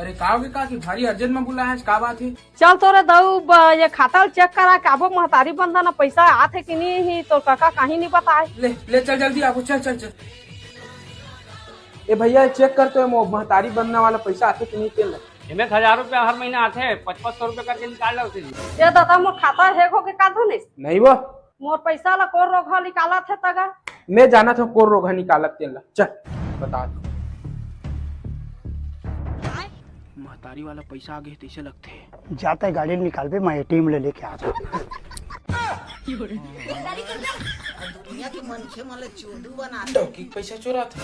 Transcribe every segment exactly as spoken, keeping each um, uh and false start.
अरे का होगे काकी, भारी अर्जेंट में बुलाए हस, का बात हे? चल तोरे दाऊ, ब-, ये खाता ल चेक करा के आबो, महतारी बंदना पैसा आत हे कि नहीं ही, तोर कका कहीं नहीं बताए। ले, ले चल जल्दी आबो, चल, चल, चल। ए भैया, चेक कर तो ये मो-, महतारी बंदना वाला पैसा आत हे कि नहीं तेला। एमे हजार रुपया हर महीना आथे, पच पच सौ रुपया करके निकाल ला उसे जी। ये दादा, मोर खाता हैक होगे का धुनिस? नहीं वो। मोर पैसा ला कोन रोगहा निकालत हे तगा? मैं जानत हूँ कोन रोगहा निकालत तेन ला। चल, बता दो। महतारी वाला पैसा आगे तैसे लगथे। जाता है गाड़ी निकालबे, मैं एटीएम ले लेके आ जाऊँ। दुनिया के मनखे मन ला चोदू बना दे। डौकी के पैसा चोरात हे।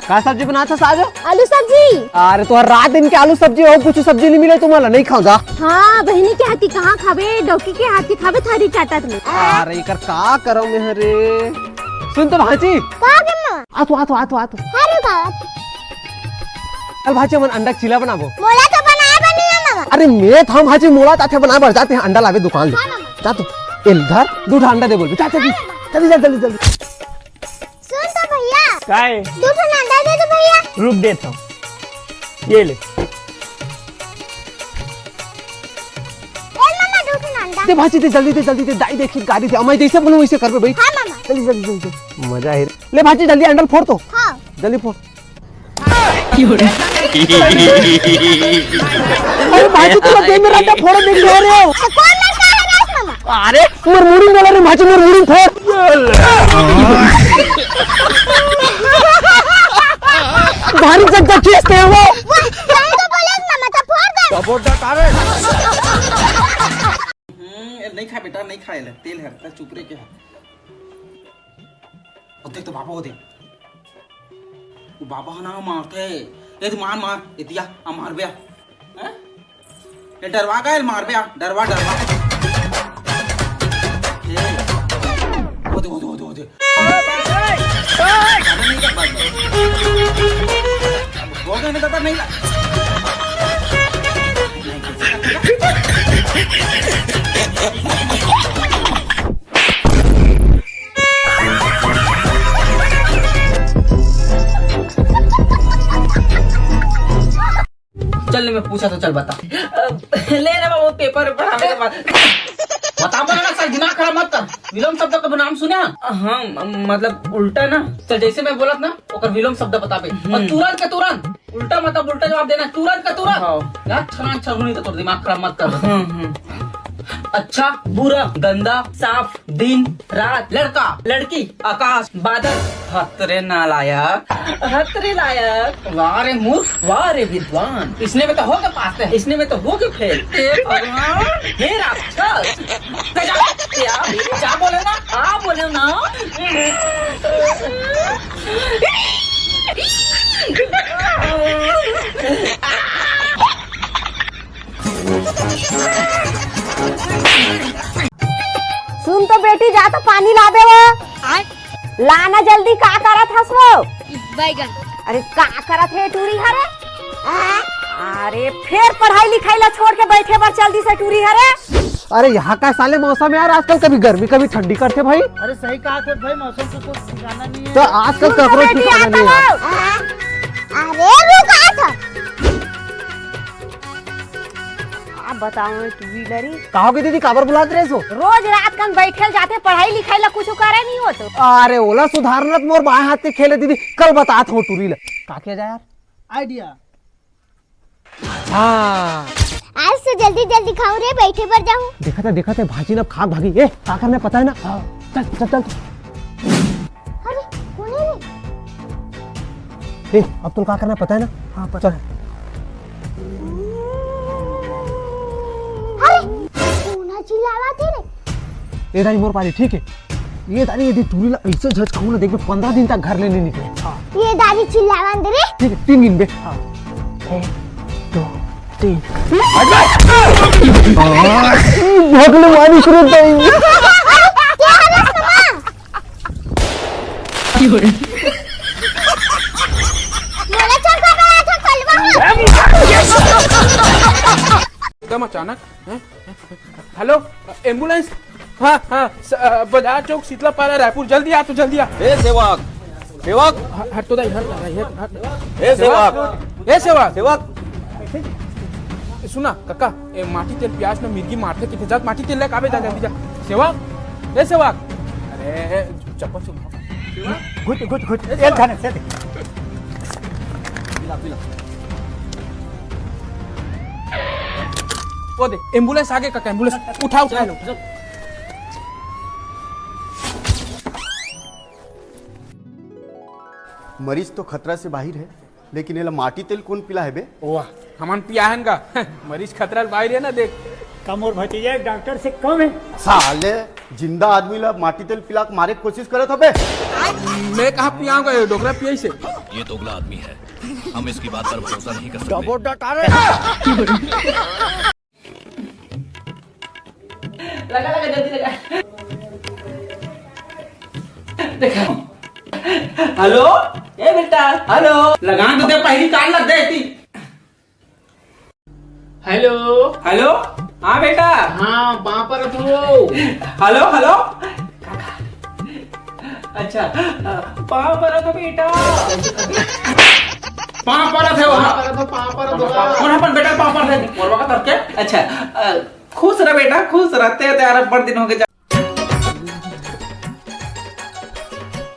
का सब्जी बनात हस आज? आलू सब्जी। अरे, तो रात दिन के आलू सब्जी हो, कुछ सब्जी नहीं मिले तुम्हारा, नहीं खाओ जा। हाँ, बहिनी के हाथी कहाँ खाबे, डौकी के हाथी खाबे थारी चाटत में। अरे, एकर का करम में हरे? सुन तो भांची। का करना? आ तो, आ तो, आ तो, आ तो। अरे बात। चल भांची, हमन अंडा के चीला बनाबो। मोला तो बनाए बर नहीं है, मामा। अरे, मैं था भांची, मोला ताथे बनाए बर जाते हैं, अंडा लाबे दुकान ले। हाँ, मामा। जा तो, एल धर, दू ठा अंडा दे बोलबे। जा, जा, जा, जल्दी, जा, जल्दी, जल्दी। सुन तो भैया। काय? दू ठन अंडा दे दे भैया। रुक देत हूँ। ये ले। ए मामा, दू ठन अंडा। दे भांची, दे जल्दी, दे जल्दी, दे। दाई देखी गाड़ी दे। मैं जैसे बोलूँ वैसे करबे भाई। हाँ मामा। जल्दी, जल्दी, जल्दी, जल्दी। मजा है। ले भांची, जल्दी अंडा ल फोड़ तो। हाँ। जल्दी फोड़। अरे भांची, तोला दे मेरा अंडा फोड़े देख ले रहे हो। तो कौन लड़का है राज मामा? अरे मोर मुड़ी में रे भांची, मोर मुड़ी फोड़। भारी जगह खींचते हैं वो। वाह, तैं तो बोले मामा, तो फोड़ दे। सपोर्ट दा तारे। हम्म, ए, नहीं खा बेटा, नहीं खा, ले, तेल है, चुप रे, क्या है? ओ देख तो बाबा, ओ देख। वो बाबा ह ना मारथे। ए, तू मार, मार। ए, दिया, आ मार बे। हैं? ए, डरवा का, ए, मार बे, आ। डरवा, डरवा। ए, ओ दे, ओ दे, ओ दे, ओ दे। ज्यादा नहीं कर, बस, बस। हो गया ना, ज्यादा नहीं कर। चल, मैं पूछा तो चल बता। ले ना बाबू, पेपर पढ़ावे के बाद। बता, बोला ना सर, दिमाग खराब मत कर। विलोम शब्द का नाम सुना? हाँ, म-, मतलब उल्टा ना। चल, जैसे मैं बोलत ना, ओकर विलोम शब्द बताबे। और हम्म। तुरंत के तुरंत। उल्टा मतलब उल्टा जवाब देना, तुरंत का तुरंत। हाँ। यार, छना छगुनी तो तोर दिमाग खराब मत कर। हम्म, हम्म। अच्छा, बुरा, गंदा, साफ, दिन, रात, लड़का, लड़की, आकाश, बादल। हतरे नालायक, हतरे लायक। वाह रे मूर्ख, वाह रे विद्वान। इसने में तो हो के पास है, इसने में तो हो के फेल। हे भगवान, हे राक्षस। जा, जा, जा बोले ना, आ बोले ना। सुन तो बेटी, जा तो पानी ला दे वो। आय। ला ना जल्दी, का करत हस वो? बैगन। अरे का करत हे टूरी हरे? अरे फेर पढ़ाई लिखाई ला छोड़ के बैठे बर चल दिस हे टूरी हरे। अरे यहाँ का साले मौसम यार, आजकल कभी गर्मी कभी ठंडी करथे भाई। अरे सही कहा थे भाई, मौसम का कुछ ठिकाना नहीं है। तो आजकल सुन तो ककरो बेटी, ठिकाना आता नहीं है। लो। अरे रुक, आ था। आप बताओ, मैं टूरी लरी। कहोगे दीदी, काबर बुलात रहे सो? रोज रात कन बैठे ल जाथे, पढ़ाई लिखाई ला कुछ करे नहीं होत। अरे ओला सुधारना त मोर बाएं हाथ के खेल हे दीदी, कल बतात हूँ टूरी ला। का किया जाए यार? आइडिया। हाँ। आज तो जल्दी जल्दी खाऊं रे, बैठे बर जाऊं। देखा था, देखा था, भाजी ना खाक भागी। ए, का करना है पता है ना? हाँ। चल, चल, चल, चल। अरे, कौन है रे? ए, अब तुम का करना है पता है ना? हाँ, पता चल। है। अरे, कौन चिल्लावा थे रे? ए दाई मोर पारी, ठीक है? ये दाई यदि टूरी ला ऐसे झचकाऊ ना, देखबे पंद्रह दिन तक घर ले नहीं निकले। हाँ। ये दाई चिल्लावा दे रे। ठीक है, तीन दिन बे। हाँ। एक, दो, तीन। भगले मारी शुरू दाई। क्या हाल है तुम्हारा? मोला चल कर रहा था कलवा। एकदम अचानक, हैं? Hello, ambulance. हाँ, हाँ, स-, अ, बाजार चौक, शीतला पारा, रायपुर। जल्दी आ, तू जल्दी आ। ए सेवक, सेवक। ह-, हट तो दाई, हट, हट, हट, हट। ए सेवक। ए सेवक। सेवक। सुना, कका, ए माटी तेल पियास में मिर्गी मारथे, किथे जात माटी तेल लेके आबे, जा, जल्दी जा। सेवक, ए सेवक। अरे, ए, चप्पल से घुट, घुट, घुट। ए, तेल सेवक। खाने से दे। पिला, पिला। वो दे, एम्बुलेंस आगे, कका, एम्बुलेंस। उठा, उठा लो। मरीज तो खतरा से बाहिर है, लेकिन एला माटी तेल कोन पिला है बे? वाह, हमन पिया हन का? मरीज खतरा ले बाहिर है ना, देख। का मोर भतीजा एक डॉक्टर से कम है? साले, जिंदा आदमी ला माटी तेल पिला के मारे के कोशिश करत हबे। मैं कहा पियाऊंगा, ये डोकरा पिया से। ये दोगला आदमी है, हम इसकी बात पर भरोसा नहीं कर सकते। डबो डटारे। लगा, लगा, जल्दी लगा। देखा। हेलो, ए बेटा, हेलो। लगा तो दे, पहली कान लग दे थी। हेलो। हेलो, हाँ बेटा। हाँ, पाँव परत हो। Hello, hello. अच्छा, अ, पाँव परत हो बेटा। पाँव परत है वहाँ। पाँव परत हो, पाँव परत हो। वहाँ पर बेटा पाँव परत है। मोरवा का तरके। अच्छा, अ, खुश रह बेटा, खुश रह। ते, ते यार, बड़ दिन हो गए।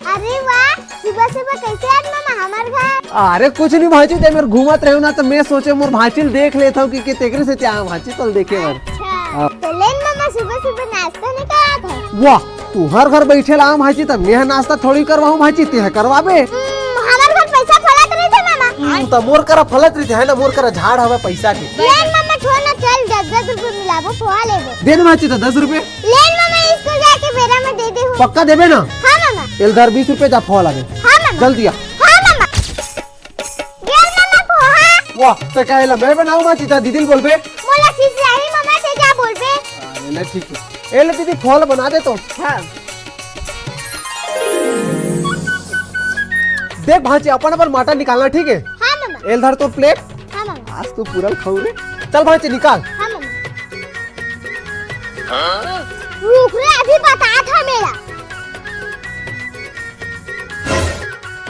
अरे वाह, सुबह सुबह कैसे आज मामा हमार घर? अरे कुछ नहीं भांची, ते मेर घूमत रहे ना, तो मैं सोचे मोर भांची ल देख लेता हूँ कि, कि तेकरे से क्या भांची तो देखे बर। अच्छा, हाँ। तो लेन मामा, सुबह सुबह नाश्ता नहीं करा था? वाह, तुहर घर बैठे ला भांची, तब मैं नाश्ता थोड़ी करवाऊँ भांची, ते करवाबे। हम्म, हमार घर पैसा फलत रहिथे मामा। हम्म, त मोर करा फलत रहिथे, है ना, मोर करा झाड़ हवे पैसा के। लेन मामा, छोड़ ना, चल, दस दस रुपये मिलाबो, पोहा लेबो। दे दे भांची, तो दस रुपये। लेन मामा, स्कूल जाके बेरा में दे दे हूँ। पक्का देबे ना? हाँ मामा। एल धर बीस रुपये, जा पोहा लाबे। हाँ मामा। जल्दी आ। हाँ मामा। गेल मामा पोहा। वाह, ते का एला मैं बनाऊँ भांची, त दीदी ल बोलबे। मोला खिसियाही मामा, ते जा बोलबे। हाँ, ले ठीक है। ए ले दीदी, पोहा बना दे तो। हाँ। देख भांची, अपन अपन माटा निकालना, ठीक है? हाँ मामा। एल धर तोर प्लेट। हाँ मामा। आज तो पूरा खाऊ रे। चल भांची, निकाल। हाँ मामा। रुक रे, अभी बता था मेरा।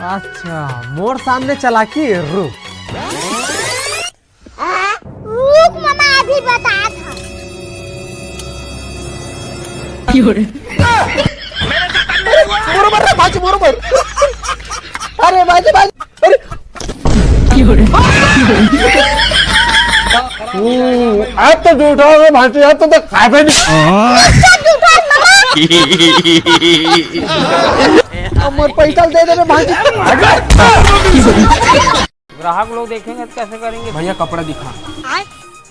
अच्छा, मोर सामने चलाकी, रुक। रुक मामा, अभी बता था। बरोबर रे, भांची, बरोबर। अरे भांची, भांची, अरे। हम्म, अब तो झूठा हो गया भांची, अब तो देख खाबे नहीं। अब मोर पैसा दे दे रे भांची। ग्राहक लोग देखेंगे तो कैसे करेंगे? भैया, कपड़ा दिखा। आय,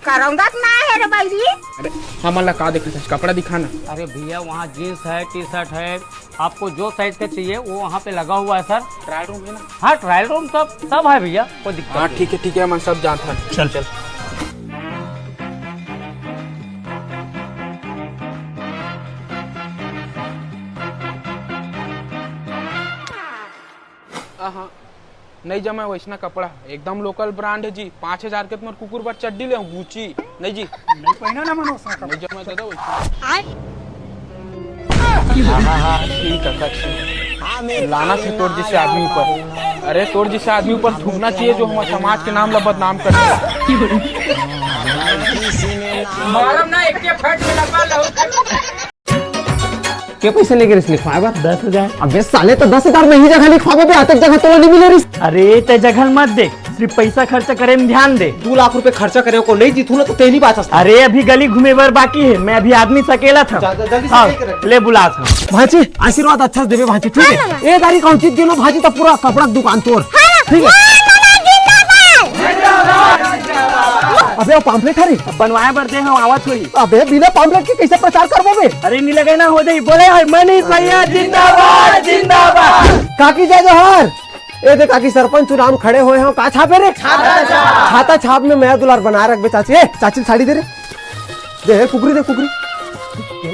करौंदा तो ना है रे बैरी। अरे, हमन ला का देखत हस? कपड़ा दिखा ना। अरे भैया, वहाँ जींस है, टी शर्ट है, आपको जो साइज का चाहिए वो वहाँ पे लगा हुआ है सर। ट्रायल रूम है ना? हाँ, ट्रायल रूम सब, सब है भैया, कोई दिक्कत हाँ, नहीं। ठीक है, ठीक है, हमन सब जानत हन। चल। चल। आहा, नहीं जमा वैसना कपड़ा, एकदम लोकल ब्रांड है जी। पाँच हजार के तुम्हार कुकुर बर चड्डी ले गुची, नहीं जी। नहीं पहना ना मनो वैसना कपड़ा। नहीं जमा दादा वैसना। आय। आहा, ठीक है, ठीक। लाना से तोर जैसे आदमी ऊपर, अरे तोर जैसे आदमी ऊपर थूकना चाहिए जो हमारे समाज के नाम ला बदनाम कर। मारम ना, एक के फट में लगा लहू। के पैसे लेके रिस लिखवाए बर? दस हजार। अबे साले, तो दस हजार नहीं जगह लिखवाबे बे, अतक जगह तोला नहीं मिले रिस। अरे, ते जगह मत दे, सिर्फ पैसा खर्चा करे में ध्यान दे। दो लाख रुपए खर्चा करे को नहीं जीतू ना, तो ते नहीं बाचस। अरे, अभी गली घूमे बर बाकी है, मैं अभी आदमी से अकेला था। जा, जा, जल्दी से हाँ, लेके रख। ले बुला था। भांची, आशीर्वाद अच्छा से देबे भांची, ठीक है? हाँ, हाँ। ए दारी कहूँ जीत गेलो भांची, तो पूरा कपड़ा के दुकान तोर। हाँ, ठीक है? हाँ, मामा जिंदाबाद। अबे वो pamphlet हरे? बनवाए बर दे हम आवत होई। अबे बिना pamphlet के कैसे प्रचार करबो बे? अरे नी लगे ना हो जाई, बोले है मनीष भैया जिंदाबाद, जिंदाबाद। काकी जय जोहार। ए दे काकी, सरपंच चुनाव में खड़े होए हो, का छापे रे? छाता छाप। छाता छाप में मया दुलार बनाए रखबे चाची। ए चाची साड़ी दे रे। दे हे कुकरी, दे कुकरी।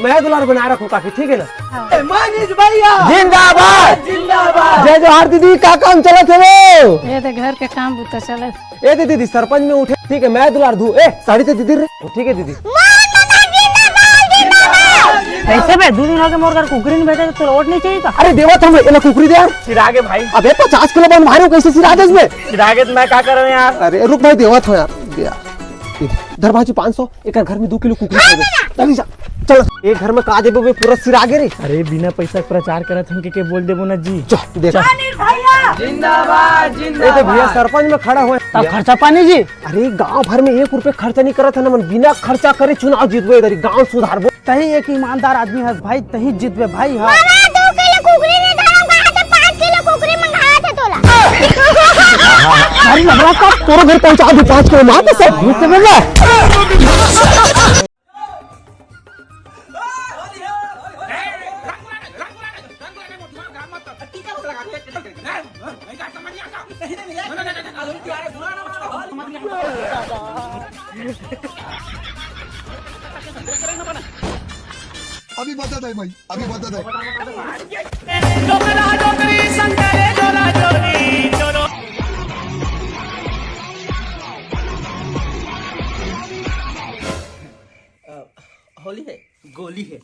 मया दुलार बनाए रखो काकी, ठीक है ना? हाँ। ए, मनीष भैया जिंदाबाद। जिंदाबाद। जय जोहार दीदी, का काम चलत हे वो? ये तो घर के काम बुता चलत। ए दे दीदी, सरपंच में उठे, ठीक है, मया दुलार दू। ए साड़ी दे दीदी रे। ठीक है दीदी। मोहन मामा जिंदाबाद, जिंदाबाद। कैसे बे? दू दिन होगे मोर घर कुकरी नहीं भेटे, तो तोला वोट नहीं चाहिए का? अरे देवत हँव मैं, एला कुकरी दे यार। सिरागे भाई। अबे पचास किलो बन भारी हो, कैसे सिरा देस बे? सिरागे तो मैं का करूँ यार? अरे रुक भाई, देवत हँव यार। दे यार। धर भाजी पाँच सौ, एकर घर में दू किलो कुकरी खा दे। चल जा, चल। एक घर में का देबो बे, पूरा सिरागे रे। अरे बिना पैसा के प्रचार करत हन के, के बोल देबो ना जी। चल, देख। अनिल भैया। जिंदाबाद, ए तो भैया जिंदाबाद। सरपंच में खड़ा होय। तब खर्चा पानी जी? अरे गांव भर में एक रुपया खर्चा नहीं करत हन हमन, बिना खर्चा करे चुनाव जीतबो, इधर गांव सुधारबो। तही एक ईमानदार आदमी हस भाई, तही जीतबे भाई। हाँ। मामा, दो किलो कुकरी नहीं धरम, कहा तो पाँच किलो कुकरी मंगावत हे तोला। अरे लबड़ा का तोरो घर पहुंचा दू पाँच किलो मार के सब। अभी बता दे भाई, अभी बता दे। होली है, गोली है।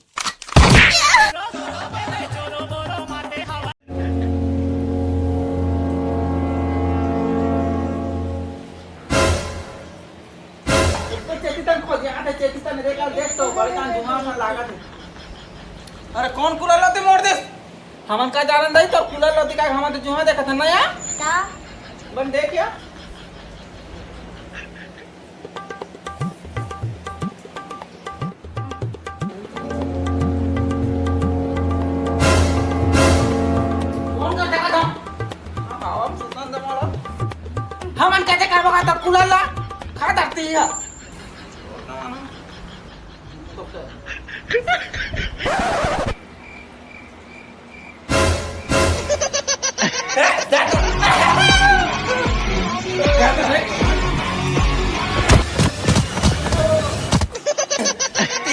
चेतितन खोज, यहाँ पे चेतितन रे का देख तो बड़का धुआं मन लागत है। अरे कौन कूलर लाते मोड़ दे? हमन का जानन दई तो कूलर लाते का, हमन तो जुहा देखत हन ना यार। का? बन देख यार। कौन कर देखत हन? हाँ, हम सुतन दे मोला। हमन कैसे करबो का तो कूलर ला? खा धरती है।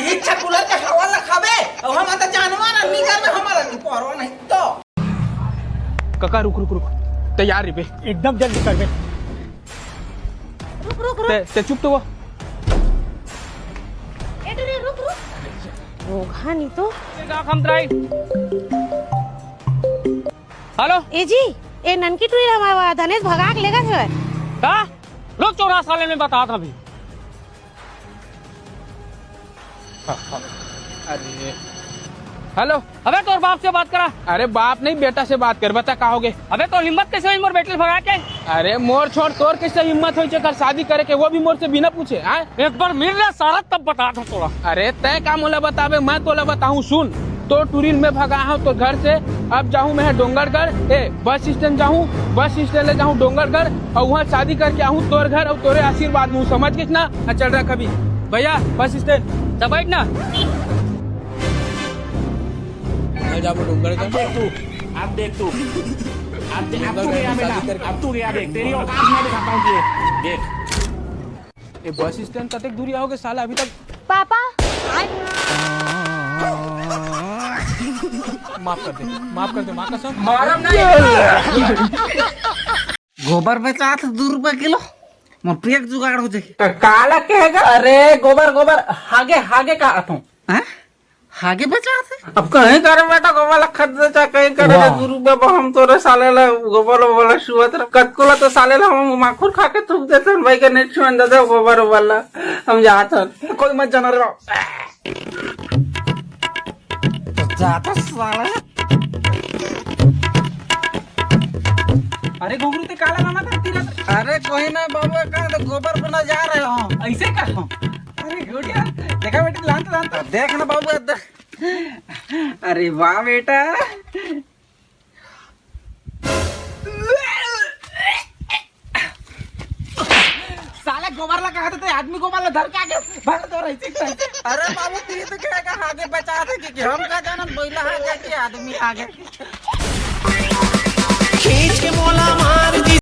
इच्छा कूलर के हवा ला खाबे, अब हम तो जानवर आदमी घर में हमारा नहीं परवा नहीं तो। काका रुक रुक रुक, तैयार रहिबे। एकदम जल्दी करबे। रुक रुक रुक। ते, ते चुप तो हुआ। ए, तो रे, रुक रुक। रोगहा नहीं तो। हेलो। ए जी, ए ननकी टुरी ला हमर धनेश भगा के लेगत हवय। का? लो चौरा साले में बतात हँव अभी। अरे। हेलो। अबे तोर बाप से बात करा। अरे बाप नहीं, बेटा से बात कर, बता का होगे। अबे तोर हिम्मत कैसे होइस मोर बेटी ला भगा के? अरे मोर छोड़, तोर कैसे हिम्मत होइस एकर शादी करे के, वो भी मोर से बिना पूछे, हाँ? एक बार मिल ले साला, तब बतात हँव तोला। अरे तैं का मोला बताबे, मैं तोला बताहूँ, सुन। तोर टुरी ल मैं भगाहूँ तोर घर से, अब जाहूँ मैं डोंगरगढ़, ए, बस स्टैंड जाहूँ, बस स्टैंड ले जाहूँ डोंगरगढ़, अउ उहाँ शादी करके आहूँ तोर घर अउ तोरे आशीर्वाद में, समझ गेस ना? हाँ, चल रहा कभी। भैया, बस स्टैंड। जा बैठ ना। मैं जाबो डोंगरगढ़। अब देख तू, अब देख तू, अब दे-, अब तू डोंगरगढ़ गया में बेटा, शादी करके। अब तू गया देख, तेरी औकात मैं दिखाता हूँ तुझे, देख। ए, बस स्टैंड कतेक दूरिहा होगे साला अभी तक? पापा। माफ कर दे, माफ कर दे, माँ कसम। मारम नहीं। गोबर बेचात दू रुपया किलो, मोर पेट जुगाड़ हो जाही। त काला कहेगा? अरे गोबर, गोबर, हागे, हागे का अथों। हैं? हागे बेचात हे? अब कहीं करे बेटा, गोबर ला खरीदे चाहे कहीं करे, वाह। दू रुपया बर हम तोरे साले ला गोबर वोबर ला छुअत रह। कतको ला तो साले ला हम माखुर खा के थूक देथन भाई, के नहीं छुअन दादा गोबर वोबर ला। हम जात हन। कोई मत जाना रे बाप। जाता साला। अरे घुघरू ते काला लाना था तीरा। अरे कोई ना बाबू, कहाँ तो गोबर बना जा रहे हो। ऐसे का? अरे गुड़िया, देखा बेटी, लान तो, लान तो। देख ना बाबू, अद्दर। अरे वाह बेटा। साला गोबर ला कहा था, आदमी गोबर ला धर के आगे भाग तो रही थी। अरे बाबू, तू तो कहेगा आगे बचा दे कि हम का जानन, बोला आगे कि आदमी आगे। खींच के मोला मार दी।